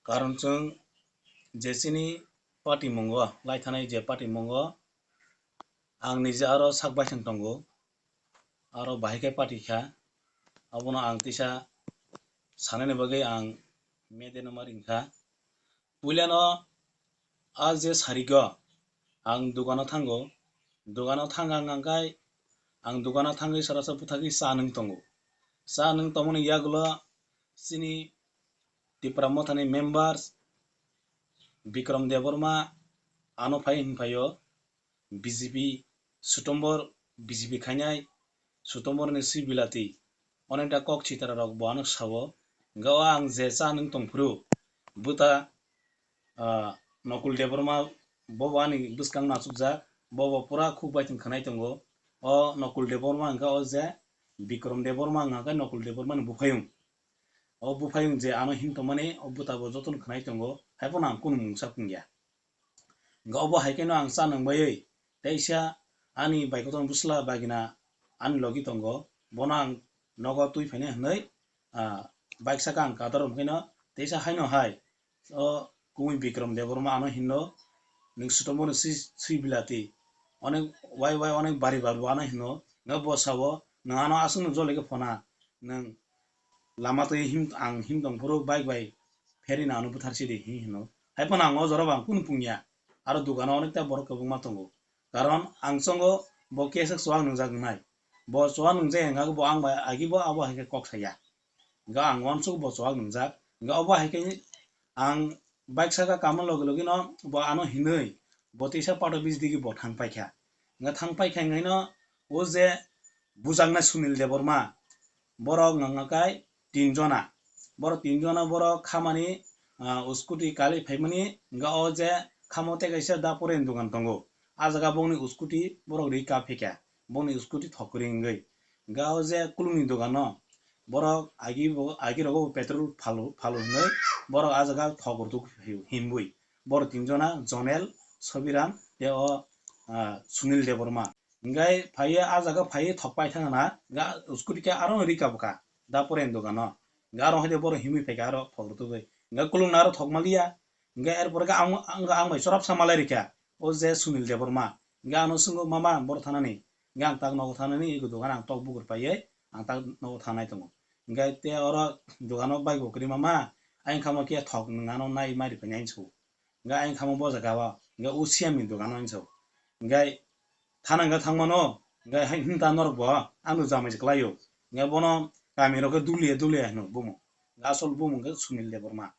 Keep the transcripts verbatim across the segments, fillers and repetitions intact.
Karon chwng je chini patimungo, lai thanai je patimungo, ang nije aro sak baithang tongo, aro bahai khe pati kha, abono ang tisa sanani bagwi ang media no ma ring kha. Puilano a je sarigo ang dogano thango, dogano thang ang hwnkhai ang dogano thangwi sara sa buthagwi cha nwng tongo. Cha nwng tongmani yagulo chini Tipra Mothani members Bikram Debbarma ano phai hwnphaio, B J P Sutombor, B J P khainai Sutomborni swi bilati onekta kok chitra rok bo ano sao. Hwnka o ang je cha nwng tongphuru buta, ah, Nokul Debbarma bobo ani bwskang achukjak, bobo pura khuk bai thwng khwnai tongo. O Nokul Debbarma hwnka o je Bikram Debbarma hwnka khe Nokul Debbarmani buphayung. O buphayung je ano him tongmani o buta bo jotono khwnai tongo, haiphano ang kunu mungsa phungya. Hwnka obo hai kheno ang cha nang baiwi teisa ani bai kotor bwsla bagina ani logi tongo, bono ang nogo twi phainai hwnwi, ah, bike saka ang kadar romkhaino teisa haino hai o kumui Bikram Debbarma ano hinno, nwng Sutombor swi, swi bilati, onek wai wai onek bari bar bo ano hinno, hwnka bo sao, nwng ano aswkno jole khe phona, nwng lama twi him, ang him tongphuru bike bai pherina ano bwtharsi di hi hino. Haiphano ang o jora bo ang kunu phungya. Aro dogano onekta borok kwbangma tongo. Karon ang chongo bo kesak chuwak nwngjak wngnai. Bo chuwak nwngjak wngkha bo ang bai agi bo abo hai khe kok saya. Hwnka ang uansuk bo chuwak nwngjak. Hwnka obo hai khe ang bike saka kama logi logi no bo ano hinwi bo tisa part office digi bo thang paikha. Hwnka thang paikha hwnkhai no o je bujaknai Sunil Debbarma, borok wngkha kai tin jona. Borok tin jona borok khamani, ah, scooty kali phaimani, hwnka o je khamo tei kaisa daporeni dogan tongo. A jaga bongni scooty borok ri ka phikha, bongni scooty thok kwrwi wngwi. Hwnka o je kulungni dogano borok agi bo, agi rogo bo petrol phalu, phalu hwnwi borok a jaga thok rwtwi himwi. Borok tin jona Jonel, Sobiram tei o, ah, Sunil Debbarma. Hingke phaiye a jaga phaiye thok pai thangna, ga scooty khe aro rika bwkha, da poreni dogano. Ga aro haide borok himwi phaikha aro thok rwtugwi. Hingke kulungno aro thok maliya. Hingke er pore khe ang, ang, ang bai chorap sa malai rikha, o je Sunil Debbarma. Hingke ano swngo, "Mama, boro thanani?" Hingke ang tak nogo thanani, ego dogan ang tok bukur paiye, ang tak nogo thanai tongo. Hingke te oro dogano bike bo kwrwi, "Mama, ayang khamo khe thok nwng ano nai mai rwphai nai," hinwi sio. Hingke ayang khamo bo jaga o, hingke o siyam ni dogan o hinwi sio. Hingke thana hingke thangmano, hingke hai hinta norok bo ano jamai se kwlai o. Hingke bono kami rok khe Dulia, Dulia hino bumo. Hingke asol bumo hingke Sunil Debbarma.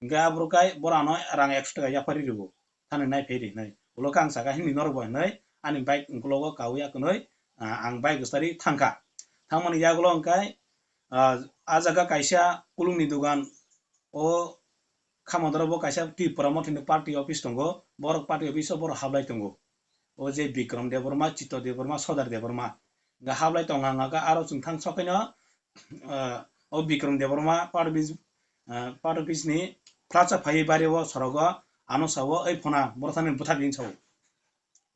Hingke aphuru kai boro ano rang ekso taka yaphari rwo. Thani nai phai ri hinwi. Ulo khe ang saka, "Himni norok bo," hinwi ani bike ukologo kaui ya kwnwi, ah, ang bike stari thangkha. Thangmani yagulo hingke, ah, a jaga kaisa kulungni dogan, o Khamodoro bo kaisa Tipra Mothani party office tongo, borok party office o borok hablai tongo. O je Bikram Debbarma, Chitto Debbarma, Sodar Debbarma, ga hablai tongo, ang aga aro chwng thang sok khe no, ah, o Bikram Debbarma party office, ah, party office ni plaza phaiwi bari o sorogo ano sao, "Oi phona, boro thani bwthak," hinwi sao.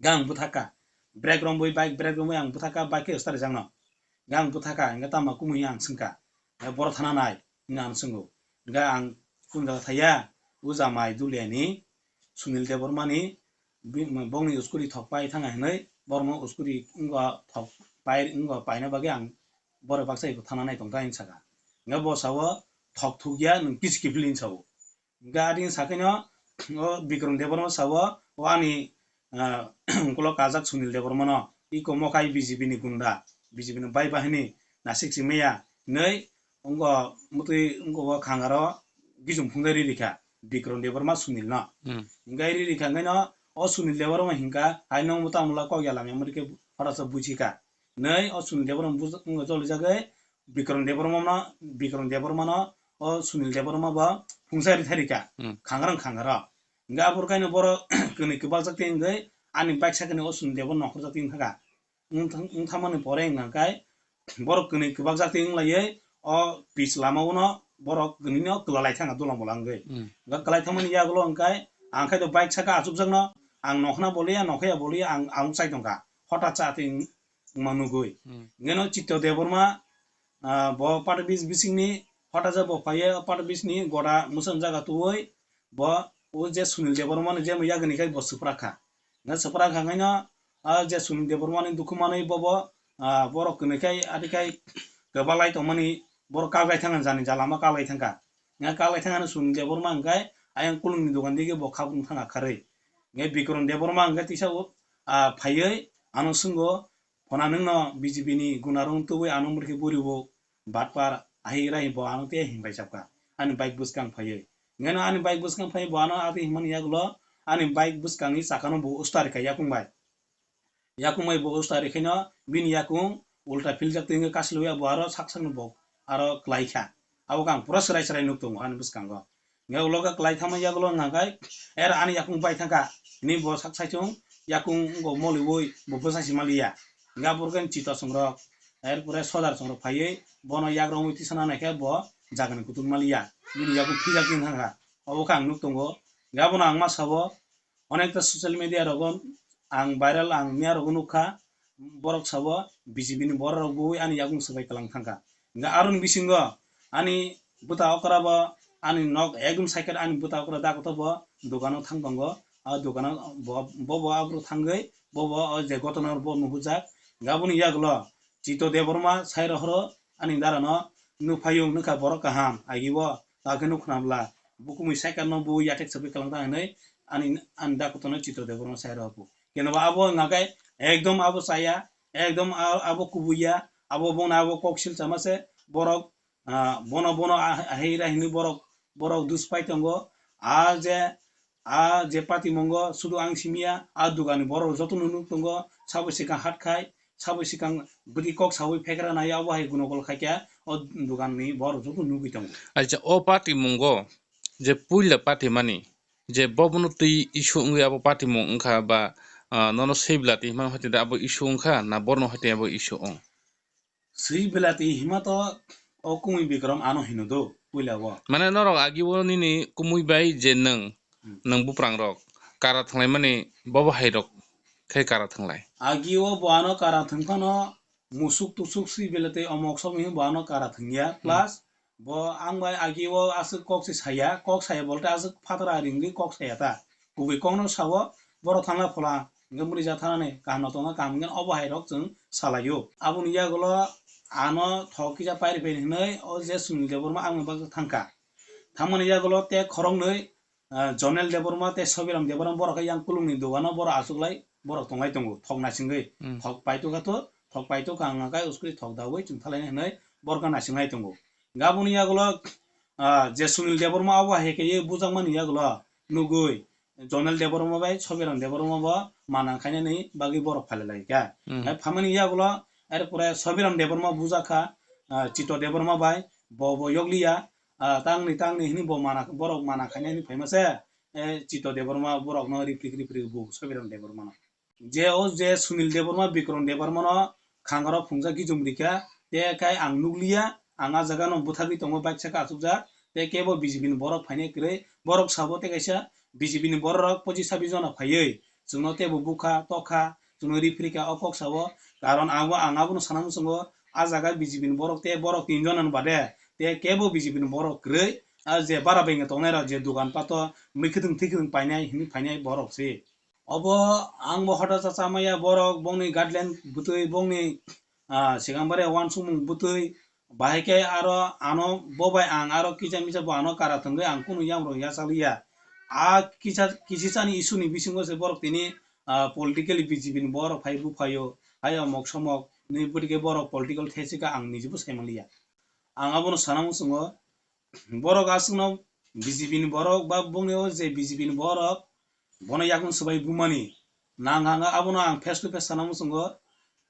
Ga ang bwthakha. Brake romwi, bike brake romwi ang bwthakha, bike khe start rijak no. Ga ang bwthakha, hingke tama kumui ang swngkha. Ga boro thana nai, hwnwi ang swngo. Ga ang kunu jaga thaiya, o jamai Dulia ni, Sunil Debbarma ni, bi-, bongni scooty thok pai thangkha hinwi, borokno scooty wngkha thok pai, wngkha paina bagwi ang borok baksa eko thana nai tongkha hinwi sakha. Hingke bo sao, "Thok thukya, nwng kichi kiphil," hinwi sao. Hingke adin sakhe no, o Bikram Debbarma sao, o ani, ah, ukolog kajak Sunil Debbarma no, iko mokai B J P ni gunda, B J P ni bai bahini nasik si maya hinwi, wngkha mwtwi wngkha o khangaro gisung phungjai ri rikha Bikram Debbarma Sunil no. Hmm. Hingke ri rikha hingke no, o Sunil Debbarma hingka, "Hai nwng mwta mwla kok ya lamya mwrwk khe horasa buchika." Hinwi o Sunil Debbarma buj-, wngkha jolijagwi, Bikram Debbarma no, Bikram Debbarma no, o Sunil Debbarma bo phungsa ri thari kha, hmm, khangarang khangaro. Hingke aphuru kaino borok kwnwi kwbakjak tei wngwi ani bike sakani o Sunil Debbarma nokhorjak tei wngkha kha. Wng thang-, wng thangmani pore wngkha khe borok kwnwi kwbakjak tei wng laiwi o pitch lama o no borok kwnwi no kwlalai thangkha dola mola wngwi. Hmm. Hingke kwlai thangmani yagulo wngkha khe ang khe to bike saka achukjak no ang nokhna boliya, nokhaya boliya ang, ang chai tongkha. Hota cha tei wng-, wngma nugwi. Hmm. Hingke no Chitto Debbarma, ah, bo party bis-, bisingni Hota je bo phaiye, o party office ni gora mwsang jaga tubui, bo o je Sunil Debbarma ni je mo yagani khai bo swprak kha. Nga swprak kha ngaino, a je Sunil Debbarma ni dukhu manwi bobo, a, borok kwnwi khai, adi khai kwbalai tongmani borok kaglai thangkha jani jala ma kaglai thangkha. Nga kaglai thangkha no Sunil Debbarma hwnkhe ayang kulungni dogan dige bo khabung thangkha kharwi. Nga Bikram Debbarma hwnkhe tisa o, a, phaiwi ano swnggo, phona nwngno B J P ni gunarung tubui ano murkhe buri bo batpar ahi rahi bo ano te himbai chapkha. Ani bike bwskang phaiwi. Ngeno ani bike bwskang phai bo ano ati himani yagulo ani bike bwskangni chakano bo usta rikha yakung bai. Yakung bai bo usta rikhaino bini yakung ulta philjak twi wngwi kasilwi bo aro sak sakno bo aro klaikha. Abo khe ang pura swrai swrai nuk tongo ani bwskango. Nge ulo khe klai thangma yagulo wngkha khe er ani yakung bai thangkha. Hini bo sak saichung yakung wngkha moliui bo bwsa si maliya. Nge aboro khe chita songrok er pore sodar songrok phaiwi bono yagrok wngwi tisana naikhe bo jagani kutung maliya. Bini yakung philjak twi thangkha. Obo khe ang nuk tongo. Nge abono ang ma sabo. Onekta social media rogo ang viral, ang miya rogo nukha, borok sabo B J P ni borok rok bui ani yakung swbai kwlang thangkha. Hingkhe aroni bisingo ani bwta okra bo ani nok ekdom side ani bwta okra dakoto bo dogano thang tongo. A dogano bo, bo, bo abro thangwi bo, bo o je gotona bo nuhujak. Hingkhe aboni yagulo Chito Debbarma sai rohoro ani darano nukphaio nukha borok kaham agi bo. Takhe nuk khna bwla, bukumui cycle no bui yatek sabui kalang ta hinui ani, ani dakutono Chitra Debbarma sai rw phu. Keno ba abo wngkha khe ekdom abo chaya, ekdom a-, abo kubuya, abo bono abo kok sil chama se borok, ah, bono, bono ah-, ahai ra hinui borok, borok dus pai tongo. A je, a je patimungo sudu ang simiya, a dugani borok jotono nuk tongo, sabo sikang hat khai, sabo sikang bwtwi kok saui phekra nai abo hai gunokol khaikha o dugan ni borok joto nugwi tongo. Acha o patimungo je puila patimani je bobono twi issue wngwi abo patimung wngkha ba, ah, nono swi bwla twi himano hati da abo issue wngkha na borno hati abo issue wng? Swi bwla twi hima to o kumui Bikram ano hino do puila o. Mane norok agi o nini kumui bai je nwng, Hmm. nwng buprang rok kara thwnglaimani bobo hai rok khe kara thwnglai. Agi o bo ano kara thwng phano musuk tusuk swi bele tei omok somoi bo ano kara thwngya. Hmm. Plus bo ang bai agi o aswk kok se saya, kok saya bolte aswk phatara ringwi kok saya ta. Kubui kokno sao, borok thangla phola hingke muri ja thanani kaham no tongo, kaham hingke obo hai rok chwng salaio. Aboni yagulo ano thok kisa pairi phaini hinwi o je Sunil Debbarma ang bai thangkha. Thangmani yagulo te khoroknwi, ah, Jonel Debbarma tei Sobiram Debbarma borok khe yang kulungni dogano borok achuklai borok tonglai tongo thok naisingwi. Hmm. Thok paitokha to, thok paitokha wngkha khe uskuri thok daui chwng thalaina hinwi borok khe naisinglai tongo. Hingke aboni yagulo, ah, je Sunil Debbarma abo hai khe bujakmani yagulo nugui Jonel Debbarma bai Sobiram Debbarma bo mana khainani bagwi borok phalai lai kha. Hmm. Hai phamani yagulo, are pore Sobiram Debbarma bujak kha, ah, Chito Debbarma bai bo, bo yokliya, ah, tangni, tangni hini bo mana, borok mana khainani phaima se, eh, Chito Debbarma borokno riprik, riprik bu Sobiram Debbarma no. Je o je Sunil Debbarma, Bikram Debbarma no khangaro phungjak gijum rikha, te kai ang nukliya, ang a jaga no bwthagwi tongo bike saka achukjak, te kebo B J P ni borok phainai kwrwi, borok sabo te kaisa B J P ni borok rok pochis sabis jona phaiwi chwngno tebo bukha, tokha, chwngno riphrikha o kok sao, karon abo ang abono sana muchungo a jaga B J P ni borok te borok tin jona ni bade te kebo B J P ni borok kwrwi, a je bara bai wngya tongnai rok je dogan pato mui khwtwng thwi khwtwng painai hinwi phainai borok se. Obo ang bo hota cha chamaya borok bongni guideline bwtwi bongni, ah, sikang bare uansukmung bwtwi bahai khe aro ano bo bai ang aro kisa misa bo ano kara thwngwi ang kunu yamrok yachaliya. A kisa kisisani issue ni bisingo se borok tini, ah, politically B J P ni borok phai buphaio, hai omok somok ni bwtwi khe borok political thesika ang nijibo saimanliya. Ang abono sana muchungo. Borok aswkno B J P ni borok ba bongni o je B J P ni borok bono yakung swbai bumani nang hanga abono ang face to face sana muchungo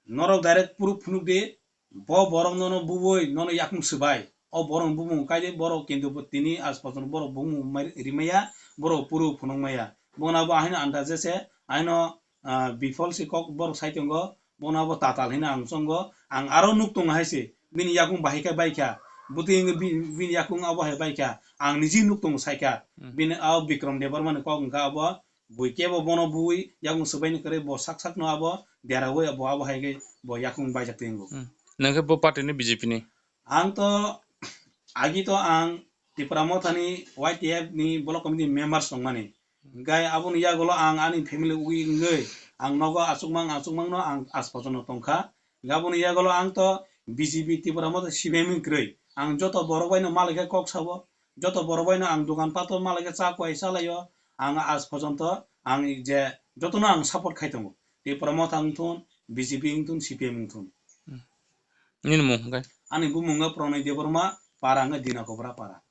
norok direct proof phunuk di bo borok nono bubui nono yakung swbai o borok bumung kai di borok kintu bo tini aaj porjonto borok bumung mai rimaya borok proof phunuk maya bono bo ahino andaje se ahino ah, bifol si kok borok sai tongo, bono abo tatal hino ang chongo, ang aro nuk tongo hai se, bini yakung bahai khe bai kha, bwtwi wngwi bi-, bini yakung abo hai bai kha, ang niji nuk tongo sai kha, Hmm. bini abo Bikram Debbarma ni kok wngkha abo, bui kebo bono bui yakung swbai ni kwrwi bo sak sak no abo deraui abo, abo hai khe bo yakung baijak twi wngo. Hmm. Nang khe bo party ni B J P ni? Ang to Agi to ang Tipra Mothani Y T F ni block committee members tongmani. Hingke aboni yagulo ang ani family ugwi wngwi ang nogo achukmang achukmangno ang aspojono tongkha. Hingke aboni yagulo ang to B J P Tipra Motha C P M wngwi kwrwi. Ang joto borok baino malaikhe kok sao, joto borok baino ang dogan pato malaikhe cha kuai chalaio, ang aspojonto ang je jotono ang support khai tongo. Tipra Motha wngthun, B J P wngthun, C P M wngthun. Nini mung hwnkhe? Ani bumung wngkha Pranay Debbarma, para wngkha Dina Kobra para.